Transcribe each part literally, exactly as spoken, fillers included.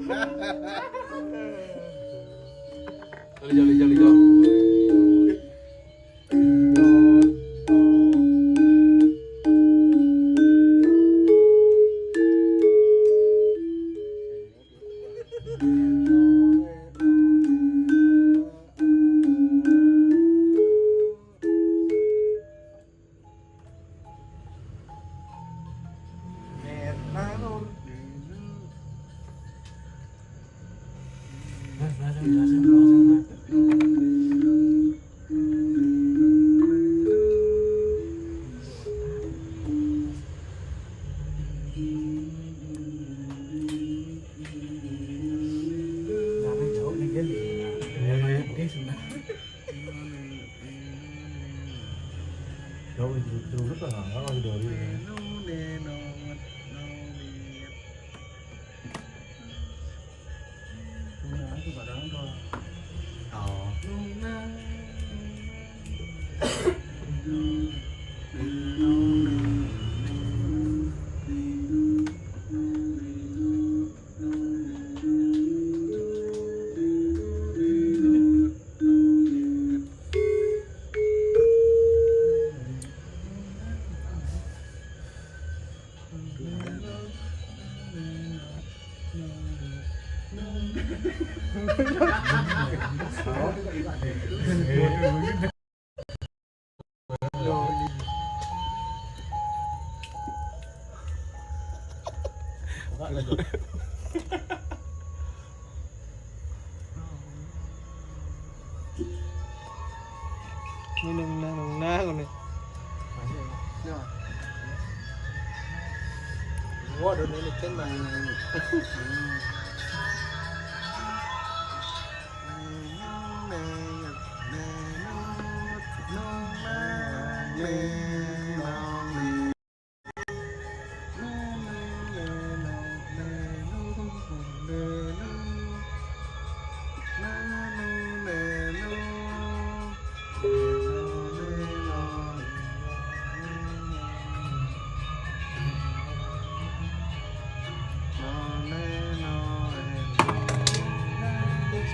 Jali, jali, jali, jali. Jauh di jeruk-jeruk kan, nggak lagi dari. Ini nang nang nang nang ini. Wah, udah ini kan, Bang.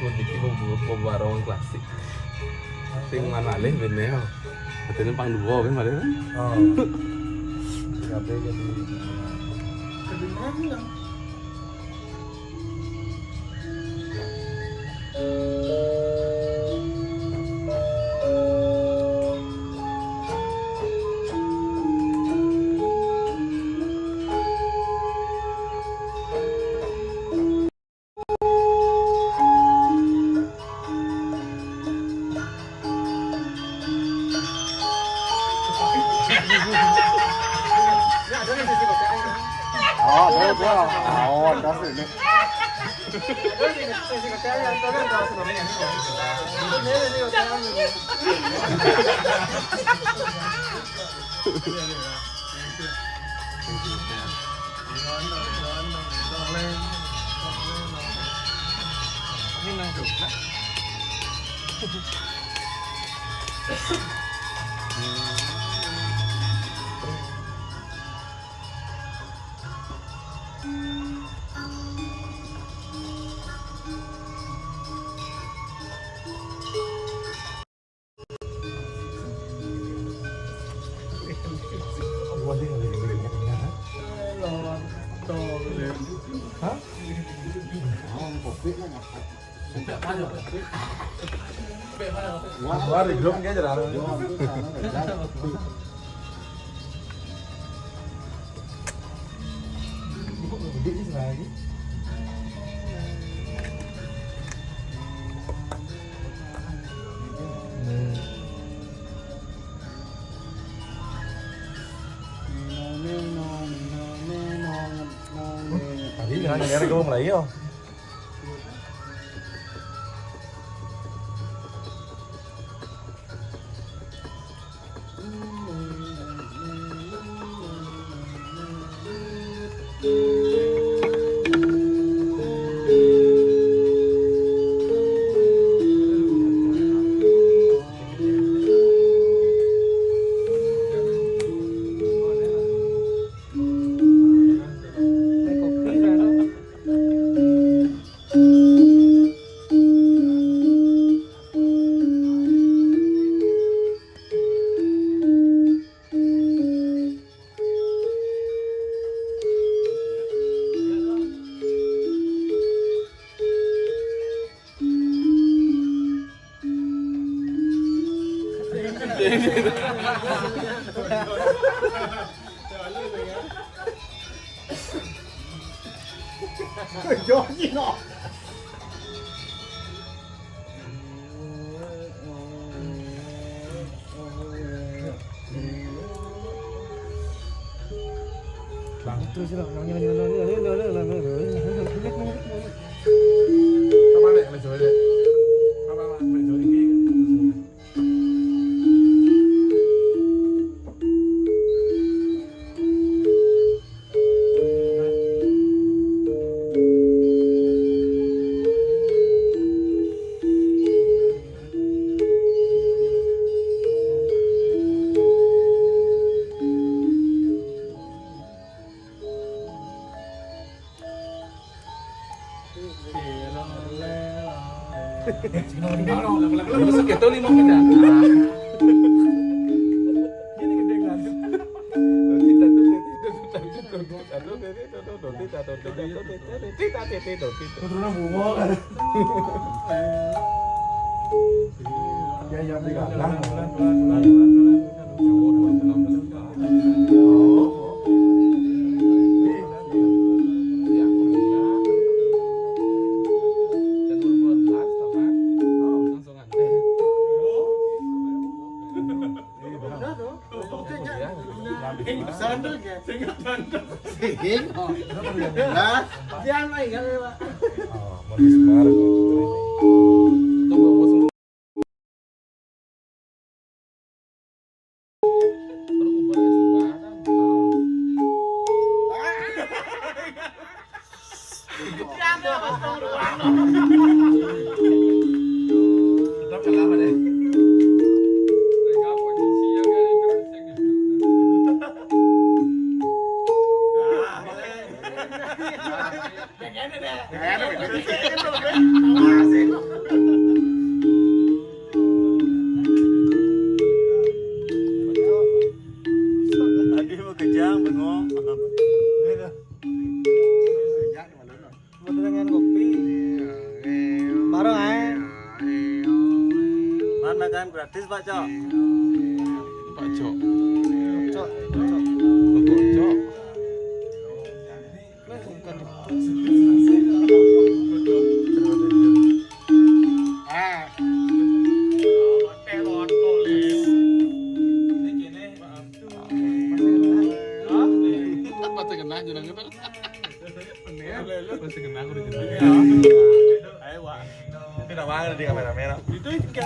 Suwun niki wong, wong warung klasik. Sing manalih bene ya. Atene pang duo ben malih. Oh. Kabeh jadi. Jadi mana? Oh, ada, ada. Oh, ada sih ini. Hah? Wah, di grup kayaknya jarang. Gede sih sebenarnya. Tadi dengan nyari gue mulai yo. Yo, yo. Bang. Terus lah, nanya, nanya, nanya, nanya, nanya, nanya, nanya, nanya, nanya, nanya, nanya. Apa, Lek? Apa, Lek? Masuk ya, tuh lima menit. Gini gede kan. Keturunan bunga kan. Ya, ya, pelan, pelan, pelan, pelan, pelan. Sandal ya? Sandal. Nah, dia main kan, Pak? Oh, mau di Semarang. Aduh, mau kejang, bengong. Mau dengan kopi. Baru ae. Mana kan gratis, Pak Cok? Pak Cok. Cok, Cok. Cok. Masih kena jeneng itu. Masih kena aku di jeneng. Ayo, Wak. Kita mana di kamera merah? Itu kan.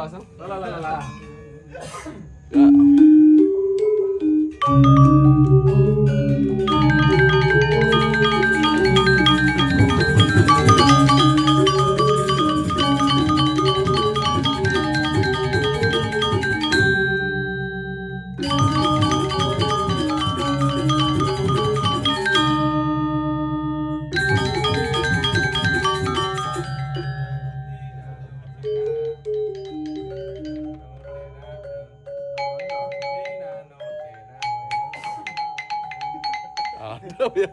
Langsung? Lah, lah, lah, lah, lah. Ada ya.